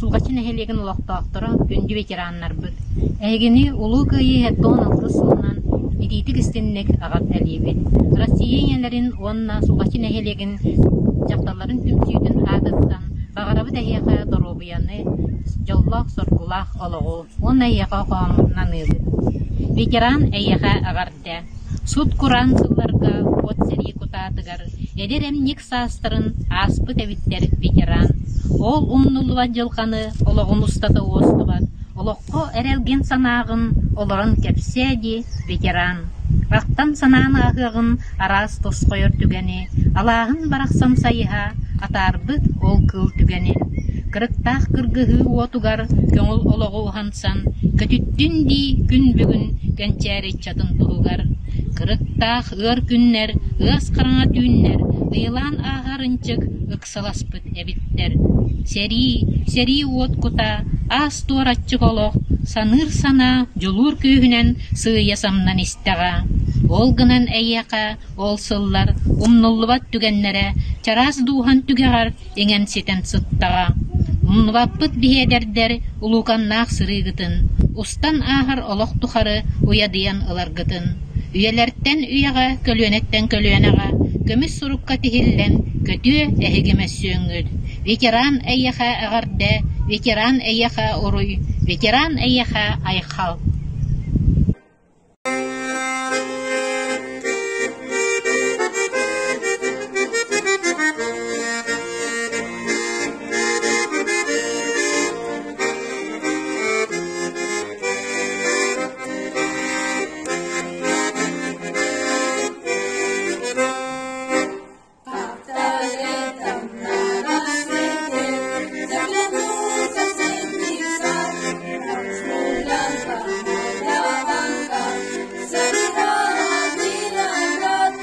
Сулҕаччы нэһилиэгин олохтоохторо, күндү ветераннарбыт! Эһигини Улуу Кыайыы 76 сылынан итиитик-истинник эҕэрдэлиибит! Россия ийэлэрин уонна Сулҕаччы нэһилиэгин дьахталларын түмсүүтүн аатыттан баҕарабыт эһиэхэ доруобуйаны, дьоллоох-соргулаах олоҕу уонна эйиэхэ хоһооммутун аныыбыт. Ветеран эйиэхэ эҕэрдэ! Сут-кураан сылларга уот сэрии кутаатыгар эдэр эмньик саастарын ааспыт эбиттэр ветеран. Ол умнуллубат дьылҕаны олоҕун устата уостубат, олоххо эрэлгин санааҕын олорон кэпсээ дии ветеран. Ахтан-санаан ааһыаҕын араас тосхойор түгэни, алааһын барахсан сайыһа атаарбыт ол кыыл түгэнин. Кырыктаах кыргыһыы уотугар көҥүл олоҕу уһансан, көтүттүн дии күн бүгүн кэнчээри ыччатын туһугар. Кырыктаах ыар күннэр, ыас хараҥа түүннэр ыйылаан ааһар ынчык ыксаласпыт эбиттэр. Сэрии, сэрии уот кута, аас-туор аччык олох, саныыр санаа дьулуур күүһүнэн сыыйа самнан истэҕэ. Ол гынан эйиэхэ ол сыллар умнуллубат түгэннэрэ чараас дууһан түгэҕэр иҥэн ситэн сыттаҕа. Умнубаппыт биһи эдэрдэр улууканнаах сырыыгытын, устан ааһар олох тухары уйадыйан ыларгытын. Үйэлэртэн үйэҕэ, көлүөнэттэн көлүөнэҕэ көмүс сурукка тиһиллэн көтүө эһиги мөссүөҥҥүт. Ветеран эйиэхэ эҕэрдэ, ветеран эйиэхэ уруй, ветеран эйиэхэ айхал! Как-то летом на рассвете Заглянул в соседний сад. Там смуглянка, молдаванка, Собирала виноград.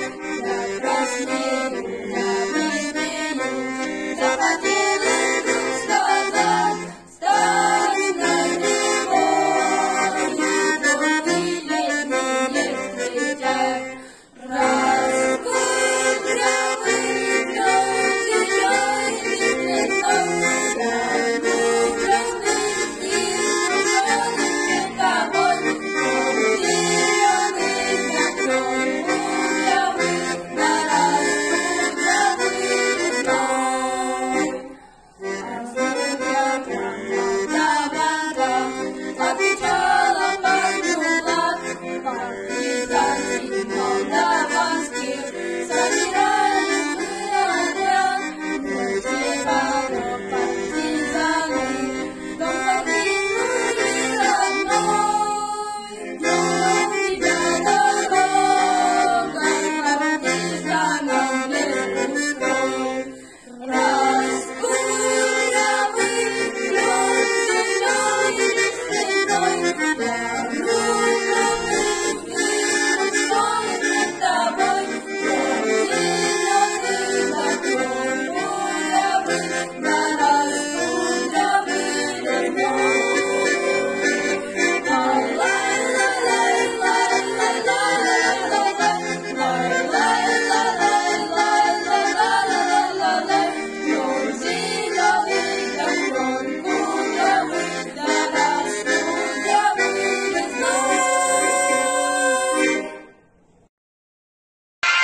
Я краснею, я бледнею, Захотела вдруг сказать, Стань над рекой, Воды летние встречай.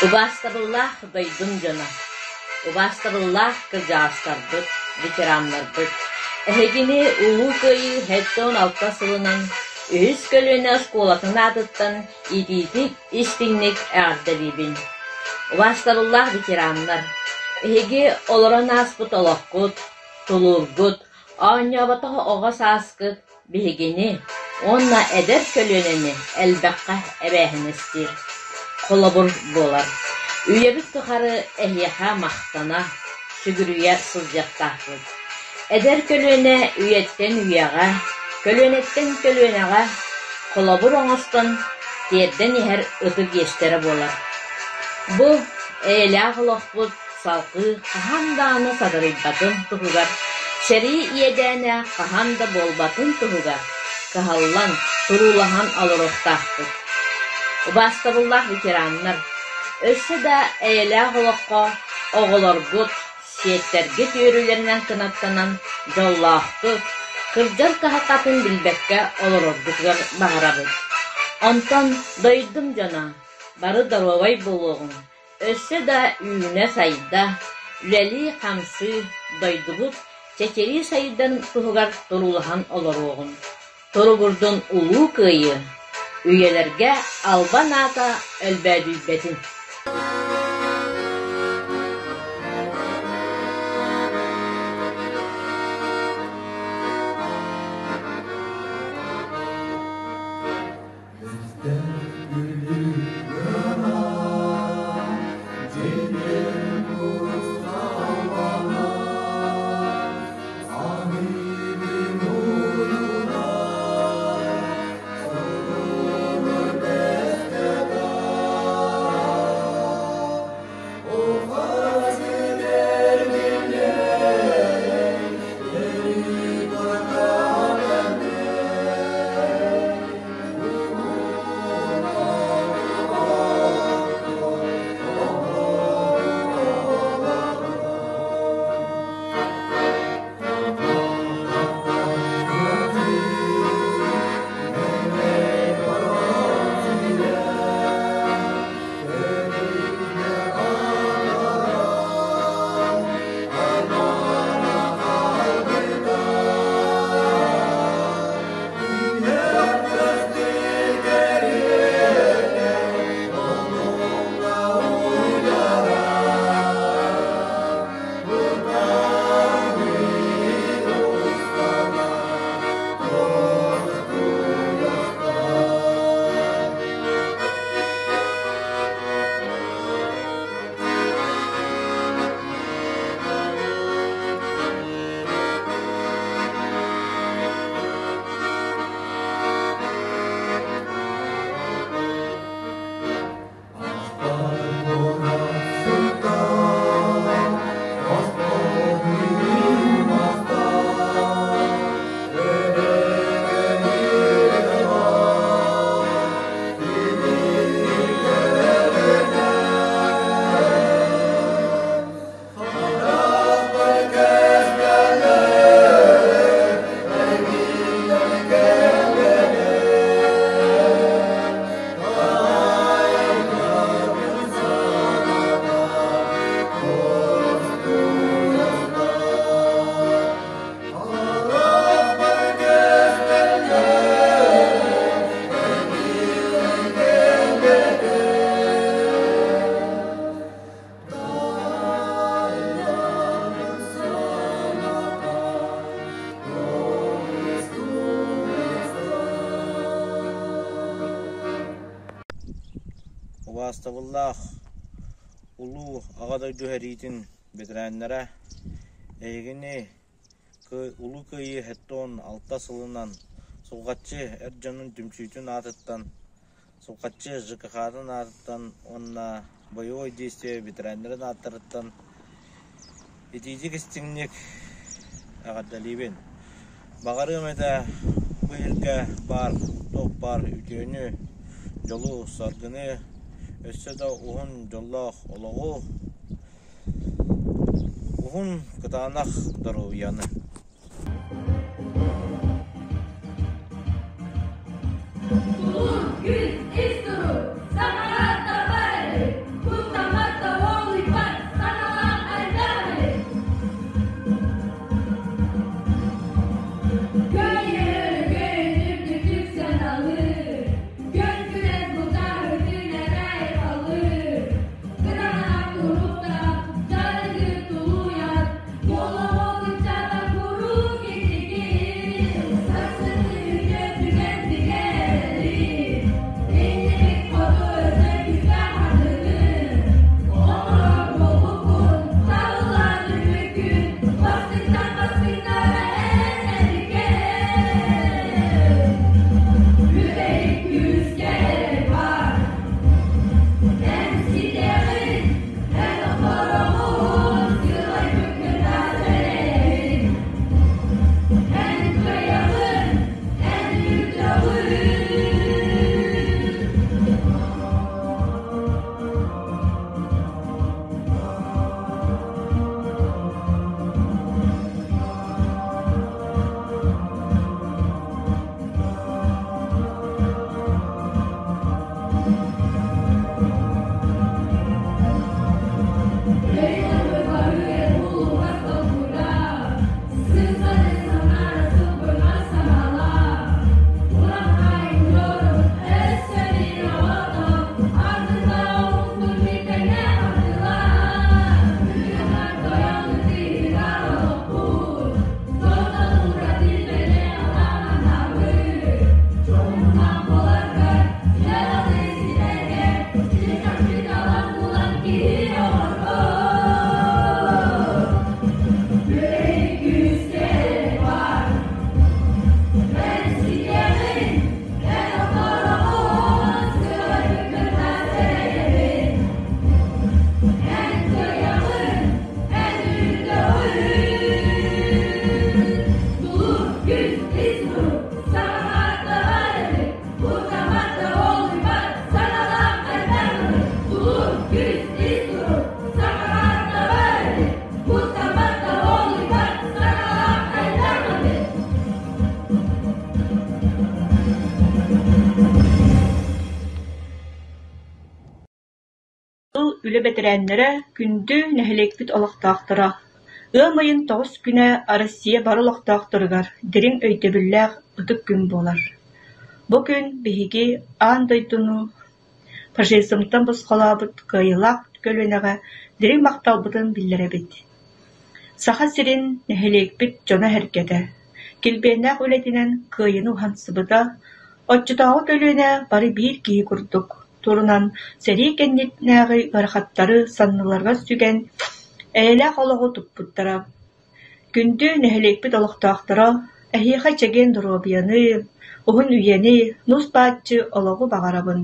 Убаастабыллаах дойдум дьоно, убаастабыллаах кырдьаҕастарбыт, ветераннарбыт, эһигини Улуу Кыайыы 76 сылынан үһүс көлүөнэ оскуолатын аатыттан итиитик, истиҥник эҕэрдэлиибин! Убаастабыллаах ветераннар, эһиги олорон ааспыт олоххут, тулуургут, оонньооботох оҕо сааскыт биһигини уонна эдэр көлүөнэни элбэххэ эбээһинэстиир, холобур буолар. Үйэбит тухары эһиэхэ махтана, сүгүрүйэ сылдьыахтаахпыт. Эдэр көлүөнэ үйэттэн үйэҕэ, көлүөнэттэн көлүөнэҕэ холобур оҥостон тиэрдэн иһэр ытык иэстэрэ буолар. Бу эйэлээх олохпут салҕыы хаһан даҕаны сатарыйбатын туһугар, сэрии иэдээнэ хаһан да буолбатын туһугар кыһаллан, туруулаһан олоруохтаахпыт. Убаастабыллаах ветераннар, өссө да эйэлээх олоххо оҕолоргут, сиэттэргит үөрүүлэринэн кынаттанан, дьоллоохтук, кырдьар кыһалҕатын билбэккэ олороргутугар баҕарабыт. Онтон дойдум дьоно бары доруобай буолуоҕуҥ, өссө да үүнэ-сайда, үлэлии-хамсыы, дойдубут чэчирии сайдан туһугар туруулаһан олоруоҕуҥ. Туругурдун Улуу Кыайыы, үйэлэргэ албан аата өлбөөдүйбэтин! Убаастабыллаах Улуу Аҕа дойду сэриитин бэтэрээннэрэ, эһигини Улуу Кыайыы 76 сылынан Сулҕаччы эр дьонун түмсүүтүн аатыттан, Сулҕаччы ЖКХ-тын аатыттан уонна боевой действие бэтэрээннэрин ааттарыттан итиитик-истиҥник эҕэрдэлиибин. Баҕарыам этэ бу сиргэ баар туох баар үтүөнү, дьолу-саргыны, өссө да уһун дьоллоох олоҕу, уһун кытаанах доруобуйаны. Тулуур күн ис турук, саҥарар табар эбит, куттаммат да уолуйбат, саналаах элбэх эбит. Көй-өрөгөй үрдүктүк сыаналыыр, көн күрэс бутаарытын эрэй халыыр, кытаанах туруктаах, дьарыгы тулуйар, Олоҕу ыччата куруук итигир, сарсыҥҥы үтүө түгэн тигэрэлиир. Тыыл, үлэ бэтэрээннэрэ, күндү нэһилиэкпит олохтоохторо! Ыам ыйын 9 күнэ Россия бары олохтоохторугар дириҥ өйдөбүллээх ытык күн буолар. Бу күн биһиги аан дойдуну фашизмтан босхолообут кыайыылаах көлүөнэҕэ дириҥ махталбытын биллэрэбит. Саха сирин, нэһилиэкпит дьоно-сэргэтэ килбиэннээх үлэтинэн кыайыыны уһансыбыта, оччотооҕу көлүөнэ бары биир киһи курдук турунан сэрии кэннинээҕи ыарахаттары санныларыгар сүгэн, эйэлээх олоҕу туппуттара. Күндү нэһилиэкпит олохтоохторо, эһиэхэ чэгиэн доруобуйаны, уһун үйэни, нус-бааччы олоҕу баҕарабын.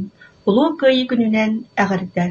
Улуу Кыайыы күнүнэн эҕэрдэ!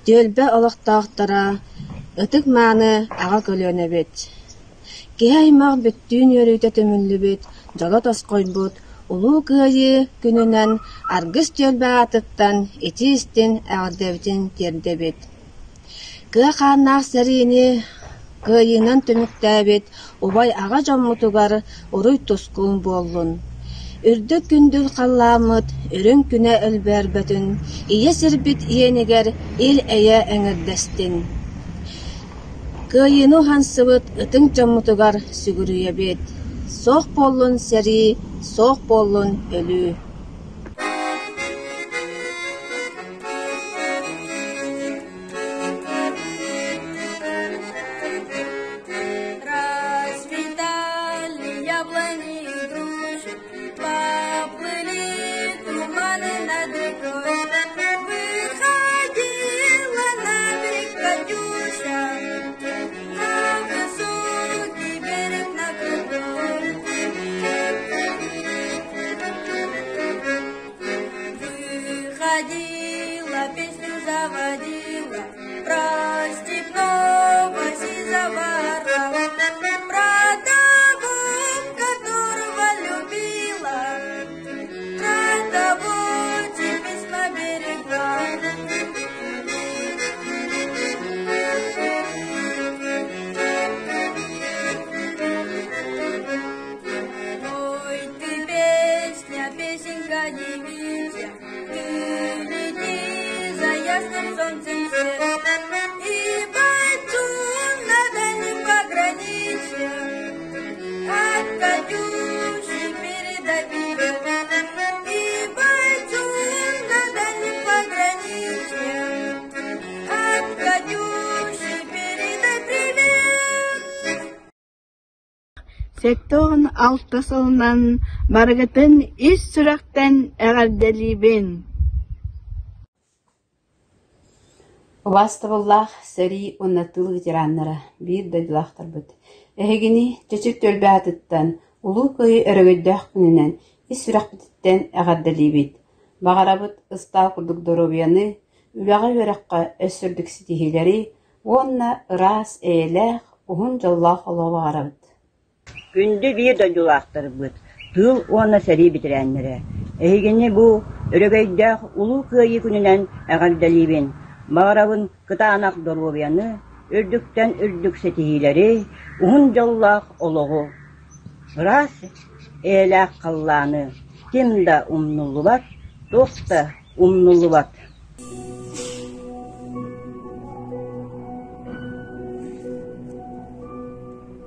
Түөлбэ олохтоохторо ытык-мааны аҕа көлүөнэбит, киһи аймах бүттүүн үөрүүтэ түмүллүбүт, дьоло тосхойбут Улуу Кыайыы күнүнэн Аргыс түөлбэ аатыттан итии-истиҥ эҕэрдэбитин тиэрдэбит. Кыа хааннаах сэриини кыайыынан түмүктээбит убай аҕа дьоммутугар уруй-тускул буоллун! Үрдүк күндүл халлааммыт үрүҥ күнэ өлбөөрбөтүн, ийэ сирбит иэнигэр ил-эйэ эҥэрдэстин! Кыайыыны уһансыбыт ытык дьоммутугар сүгүрүйэбит, суох буоллун сэрии, суох буоллун өлүү! Расцветали яблони и груши, поплыли туманы над рекой. Выходила на берег Катюша, на высокий берег, на крутой. Катюши передай привет. И бойцу на дальнем пограничье от Катюши передай привет. 76 сылынан барыгытын ис сүрэхтэн эҕэрдэлиибин! Убаастабыллаах сэрии уонна тыыл ветераннара, биир дойдулаахтарбыт! Эһигини Чэчир түөлбэ аатыттан Улуу Кыайыы өрөгөйдөөх күнүнэн ис сүрэхпититтэн эҕэрдэлиибит! Баҕарабыт ыстаал курдук доруобуйаны, үлэҕэ-үөрэххэ өссө үрдүк ситиһиилэри уонна ыраас, эйэлээх, уһун дьоллоох олоҕу баҕарабыт! Күндү биир дойдулаахтарбыт, тыыл уонна сэрии бэтэрээннэрэ! Эһигини бу өрөгөйдөөх Улуу Кыайыы күнүнэн эҕэрдэлиибин! Баҕарабын кытаанах доруобуйаны, үрдүктэн үрдүк ситиһиилэри, уһун дьоллоох олоҕу! Ыраас, эйэлээх халлааны ким да умнуллубат, туох да умнуллубат!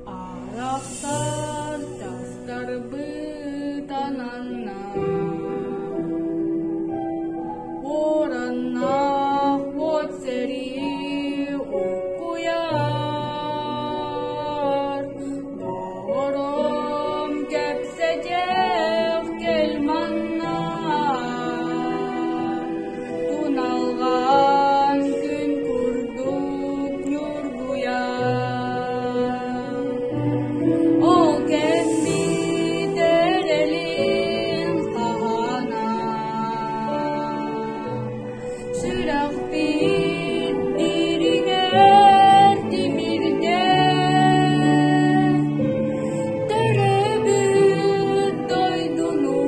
Арахсар тастарбыт ананна, Уораннаах уот сэрии уккуйар, Доҕорум кэпсэтиэх кэл манна, Туналҕан күн курдук ньургуйар. Ол кэммит эрэлин хаһаана, Сүрэхпит дириҥэр тимирдэ, Төрөөбүт дойдуну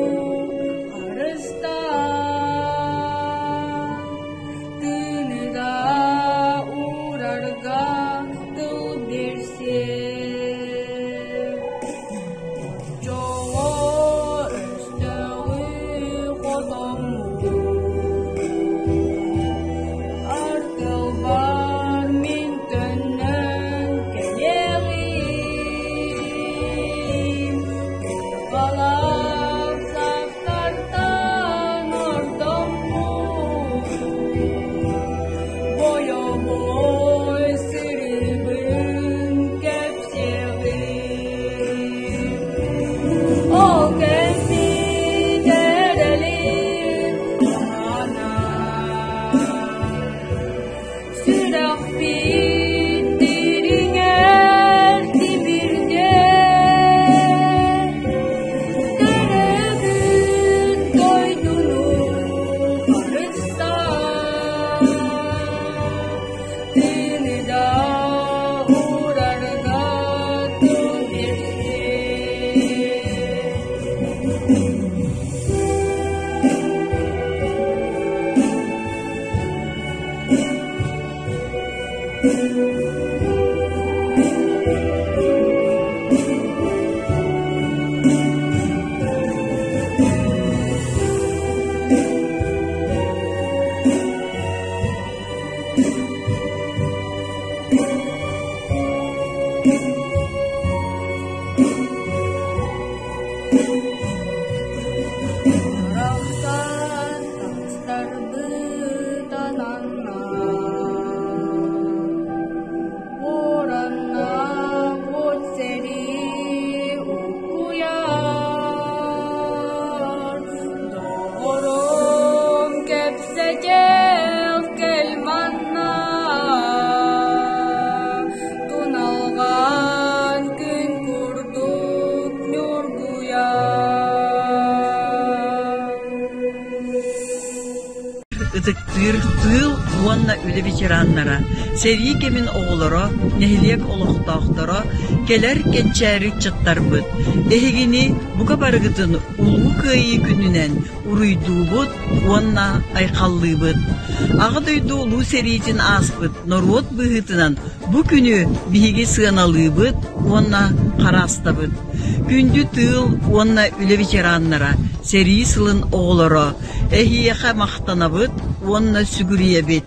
харыстаан, Тыыныга уурарга тыл билсиэ. Оччоҕо өстөөҕү хотоммут, Артылбар мин төннөн кэлиэҕим, Балар сахтартан ордоммут, Бойобуой сырыыбын кэпсиэҕим. Ол кэммит эрэлин хаана, Сүрэхпит дириҥэр тимирдэ, Төрөөбүт дойдуну харыстаан, Тыыны да уурарга тыл биэрдэ. Барахсан таҥастарбыт ананна, Уораннаах уот сэрии уккуйар. Доҕорум кэпсэтиэх кэл манна, Туналҕан күн курдук Ытыктыыр тыыл уонна үлэ ветераннара, сэрии кэмин оҕолоро, нэһилиэк олохтоохторо, кэлэр кэнчээри ыччаттарбыт, эһигини бука барыгытын Улуу Кыайыы күнүнэн уруйдуубут уонна айхаллыыбыт! Аҕа дойду Улуу сэриитин ааспыт норуот быһыытынан бу күнү биһиги сыаналыыбыт уонна хараастабыт. Күндү тыыл уонна үлэ ветераннара, сэрии сылын оҕолоро, эһиэхэ махтанабыт уонна сүгүрүйэбит.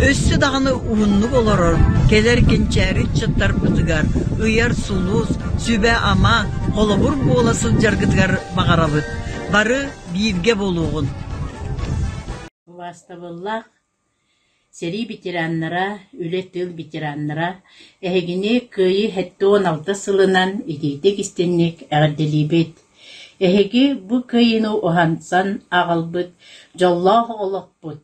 Өссө даҕаны уһуннук олорор, кэлэр кэнчээри ыччаттарбытыгар ыйар сулус, сүбэ-ама, холобур буола сылдьаргытыгар баҕарабыт. Бары бииргэ буолуоҕун! Убаастабыллаах сэрии ветераннара, үлэ-тыыл ветераннара, эһигини Кыайыы 76 сылынан итиитик-истиҥник эҕэрдэлиибит! Эһиги бу кыайыыны уһансан аҕалбыт дьоллоох олохпут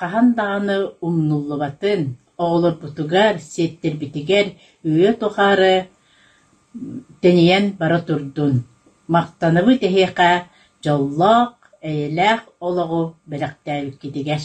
хаһан даҕаны умнуллубатын, оҕолорбутугар, сиэттэрбитигэр үйэ тухары тэнийэн бара турдун! Махтанабыт эһиэхэ дьоллоох, эйэлээх олоҕу бэлэхтээбиккитигэр!